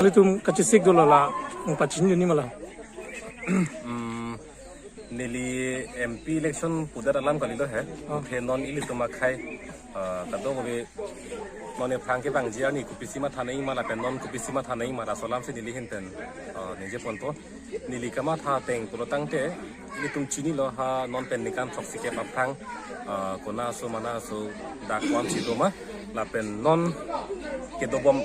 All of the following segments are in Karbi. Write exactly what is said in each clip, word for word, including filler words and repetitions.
Ilitum kachesik dolo la, nangpachinidun ma la? Hmm, neli M P election pudet alam kalilo he. Oh. He non ilitum akhei, ah, kadokave non aphrang kevangji arni kopisi matha nangji ma lapen non kopisi matha nangji ma laso alamsi neli ahin pen, ah, ningjeponpo. Neli kamatha ateng pulo tangte ilitum chinilo ha non pen ningkan throksi kep aphrang, ah, kona aso mana aso dak ko-ansi doma lapen non kedobom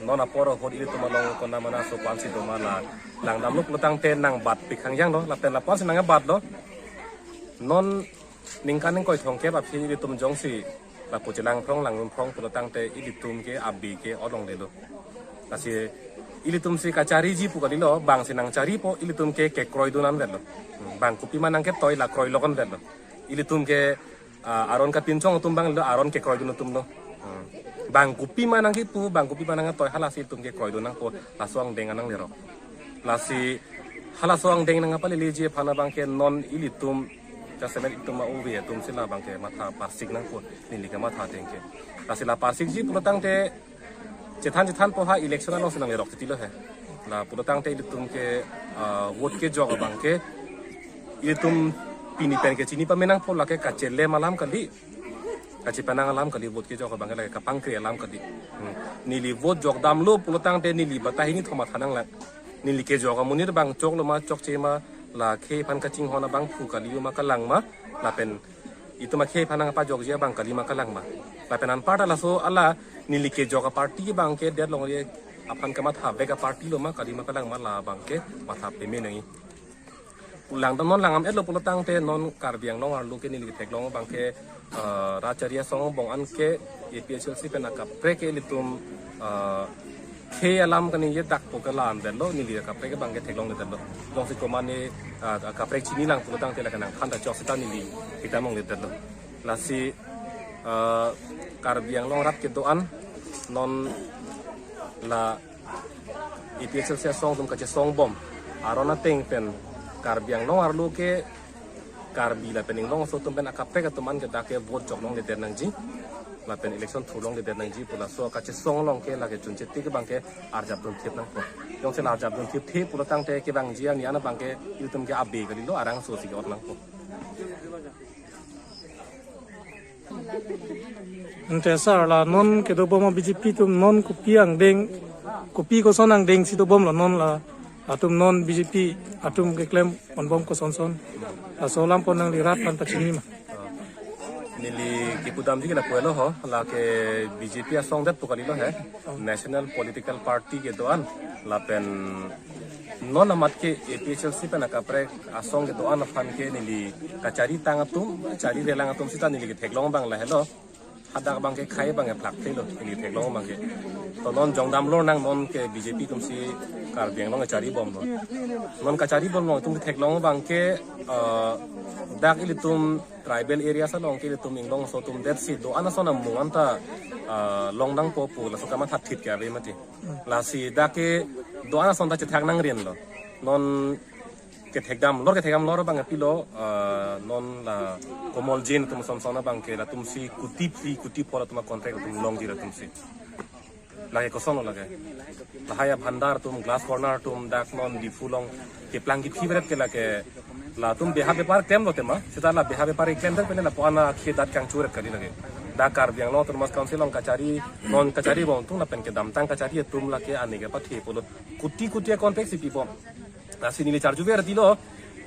non apor ahut ilitum along kona mana aso ko-ansi doma la langdamlo pulo tangte nangbatpik hangjanglo lapen lapu-ansi nangbatlo. Non ningkan ingkoi thomkep aphi ilitum jongsi lapu chelang phrong lang phrong pulo tangte ilitum ke abi ke olong delo. Lasi ilitum si kachariji pu kalilo, bangsi nangcharipo ilitum ke kekroidun anvetlo. Hmm, bang kopima nangketoi la kroilok anvetlo. Ilitum ke, ah, aron kapinchong atum abang lo, aron kekroidun atum lo. Hmm. Bang kopima nangkipu, bang kopima nangketoi halasi ilitum kekroidun nangpo, laso angdeng anang lerok. Lasi halaso angdeng nangkapaleleji aphan abangke non ilitum jasemet itum ma uve atumsi labangke matha parsik nangpo, neli kamatha ateng ke. Lasi la parsikji pulo tangte chethan chethanpo ha election alongsi nanglerok titilo he. La pulo tangte ilitum ke, ah, vote kejok abangke ilitum pini pen ke chini pame nangpo, lake kachelem alam kali. Kachepanang alam kali, vote kejok abangke lake kapangkri alam kali. Hmm. Neli vote jokdamlo pulo tangte neli batai hini thom matha nanglang. Neli kejok amonit abang choklo ma chokche ma, la khei aphan kachinghon abang phu kali ma kalang ma, lapen itum akhei aphan nangpajokji abang kali ma kalang ma. Lapen anparta laso ala neli kejok aparty abangke det longri aphan kamatha vek aparty lo ma kali ma kalang ma labangke matha peme nangji. Langdam non langdam-etlo pulo tangte non Karbi Anglong arlo ke neli ketheklong abangke, eh, rat chari asong angbong an ke A P H L C pen akaprek ke ilitum, eh, khei alam kaningje dakpo ke la-an detlo, neli akaprek abangke theklongledetlo. Jongsi komane, eh, akaprek chinilang pulo tangte lake nangthan ta chok seta neli kitam longledetlo. Lasi, eh, Karbi Anglong rat kedo-an non la A P H L C asong atum kachesongbom aron ateng pen Karbi Anglong arlo ke Karbi lapen inglong aso atum pen akaprek atum an ke dak ke vote jok longledet nangji lapen election thur longledet nangji pu laso kachesong along ke lake chunche tik abangke arjapdun thip nangpo. Jongsi la arjapdun thipthe pulo tangte kevangji arni an abangke ilitum ke abi kalilo, arangso si ke-ot nangpo. Ante sir, la non kedobom B J P atum non kopi angdeng, kopi koson angdengsi dobomlo non la, latum non B J P atum keklem onbom kosonson, laso alam pon nangli rat aphan pachini ma? Neli kipudamji ke lapu-etlo ho, lake B J P asong det pu kalilo he, National Political Party kedo-an, lapen non amat ke A P H L C pen akaprek asong kedo-an aphan ke neli kacharitang atum, charirelang atum seta neli ketheklong abang lahelo. Hadak abangke khei abangke plakthelo, neli theklong abangke. To non jongdam lonang non ke B J P atumsi Karbi Anglong kacharibomlo. Non kacharibomlo atum ketheklong abangke, eh, dak ilitum tribal areas along ke ilitum inglong aso atum detsi do-an ason amung anta, eh, long nangpo pu laso kamatha thit ke ave mati. Lasi dak ke do-an ason ta chethak nangrinlo. Non kethekdam lor, kethekdam lor abang pilo, eh, non la Komol Jain atum sonson abangke latumsi kuti phli kuti phol atum a-contract atum longji latumsi. Lake kosonlo lake. Lahai a-bhandar atum, glass corner atum, dak non Diphu along keplang kiphi beret ke lake latum beha bepar klemlo tema, seta la beha bepar klemdet pen lapu-an akhei adat kangchur kali lake. Dak Karbi Anglong Autonomous Council along kachari, non kacharibom atum lapen kedamtang kachari atum lake ani kepathe pulo kuti kuti a-contract si pibom. Lasi neli charjuver tilo,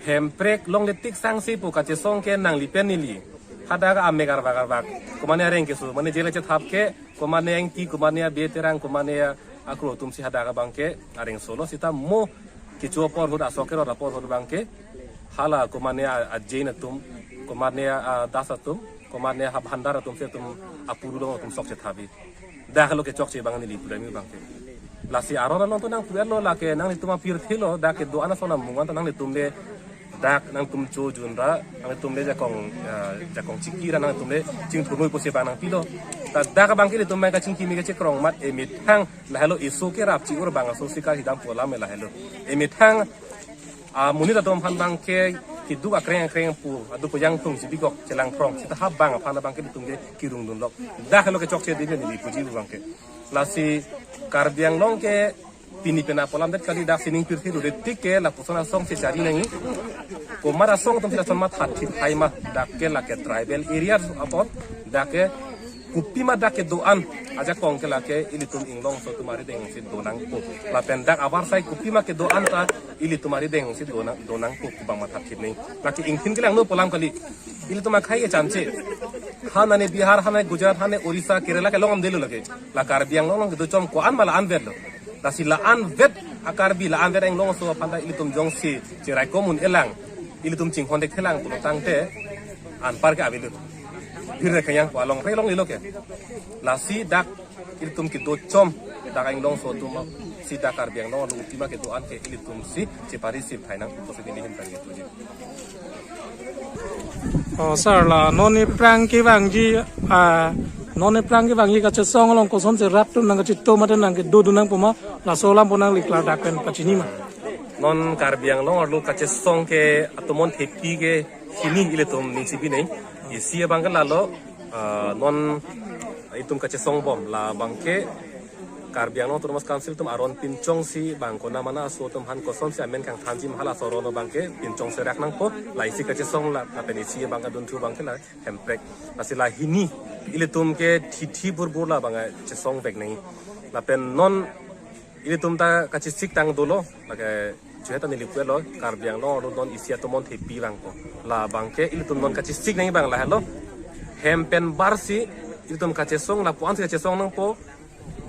Hemprek longle tik sangse pu kachesong ke nangli pen neli. Hadak amek arvak arvak, komane areng keso, mane jele chethap ke, komane engti, komane a-beterang, komane a-, akro atumsi hadak abangke areng solo seta mo kecho apor ahut, asok kerot apor ahut abangke hala komane a, a-Jain atum, komane a, a-Das atum, komane a-bhandar atumsi atum apuru along atum sok chethabi. Dak lo kechokche abang neli pudamji abangke. Lasi aron along to nangpu-etlo lake nanglitum apirthelo, dak kedo-an ason amung anta nanglitum le dak nangtum chojun ra, nangtum le jakong, eh, jakong chiki ra nangtum le chingthurnoi pusi abang nangpilo. Ta dak abangke ilitum mai kachingki me kachekrong amat emethang lahelo, eso kerap chi-ur abang aso si kachidam pu alam lahelo. Emethang amonit atum aphan abangke keduk akreng akreng pu, aduk pu jangtung si bikok chelang phrong seta ha abang aphan abangke ilitum ke kirungdunlok. Dak lo kechokche dei neli puji abangke. Lasi Karbi Anglong ke Pini pen apolam det kali, dak sining pirthe rure tik ke lapuson asong si chari nangji. Komat asong atum si lason matha thip hai ma, dak ke lake tribal area apot, dak ke kopima dak kedo-an ajakong ke lake ilitum inglongso atum arideng si do nangpo. Lapen dak avarsai kopima kedo-an ta ilitum arideng si do nang, do nangpo pu abang matha thip nangji. Lake ingthin kelang no apolam kali. Ilitum akhei ke chamche. Ha nane Bihar, ha nane Gujarat, ha nane Orissa, Kerala kelong amdelo lake. La Karbi Anglong along kedo chom ko-an ma la-an vet lo. Lasi la-an vet a-Karbi, la-an vet a-inglongso aphan ta ilitum jongsi cherai komun elang, ilitum chinghon dek thelang pulo tangte anpar ke avelo. Pir re kayang ko along re longlelo ke. Lasi dak ilitum kedo chom dak a-inglongso atum si dak Karbi Anglong along kopima kedo-an ke ilitum si chepari sip hai nangpo pusi neli ahin tangji. Oh, sir, la non aphrang kevangji, ah, non aphrang kevangji kachesong along kosonsi rat atum nangkacheto mate nangkedodun nangpo ma, laso alam pon nangli klardak pen pachini ma. Non Karbi Anglong arlo kachesong ke atomon thepi ke hini ilitum ning chibi nangji. Isi abang ke lalo, ah, non itum kachesong bom labang ke Karbi Anglong Autonomous Council atum aron pinchong si bang konat mana aso atum aphan kosonsi amen kangthanji ma halaso aron abang ke pinchong serak nangpo, la isi kachesong la, lapen isi abang kadun thu abang ke la Hemprek. Lasi la hini ilitum ke thithi burbur labang chesong vek nangji. Lapen non ilitum ta kachesik tang dolo, lake chuheta neli pulo, Karbi Anglong arlo non isi atomon thepi vangpo. Labang ke ilitum non kachesik nangji abang lahelo. Hem pen bar si ilitum kachesong, lapu-an si kachesong nangpo.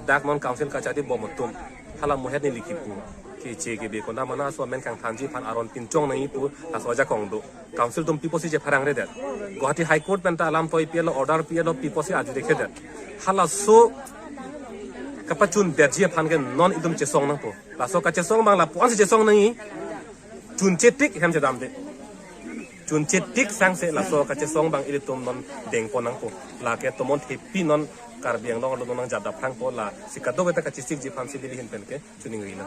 Dak non council kachari bom atum, hala muhet neli kipu, keche kebe konat mana aso amen kangthanji aphan aron pinchong nangji pu laso ajakong do. Council atum pi pusi chepharang redet. Guwahati High Court pen ta alam toi pilo, order pilo, pi pusi arju dekhedet. Halaso kapachun detji aphan ke non itum chesong nangpo. Laso kachesong abang lapu-an si chesong nangji. Chunche tik hem chedamde. Chunche tik sangse laso kachesong abang ilitum non dengpon nangpo. Lake atomon thepi non Karbi Anglong arlo non nangjat dap nangpo, lasi kadokave ta kachesikji aphan si neli ahin pen ke chiningrilo.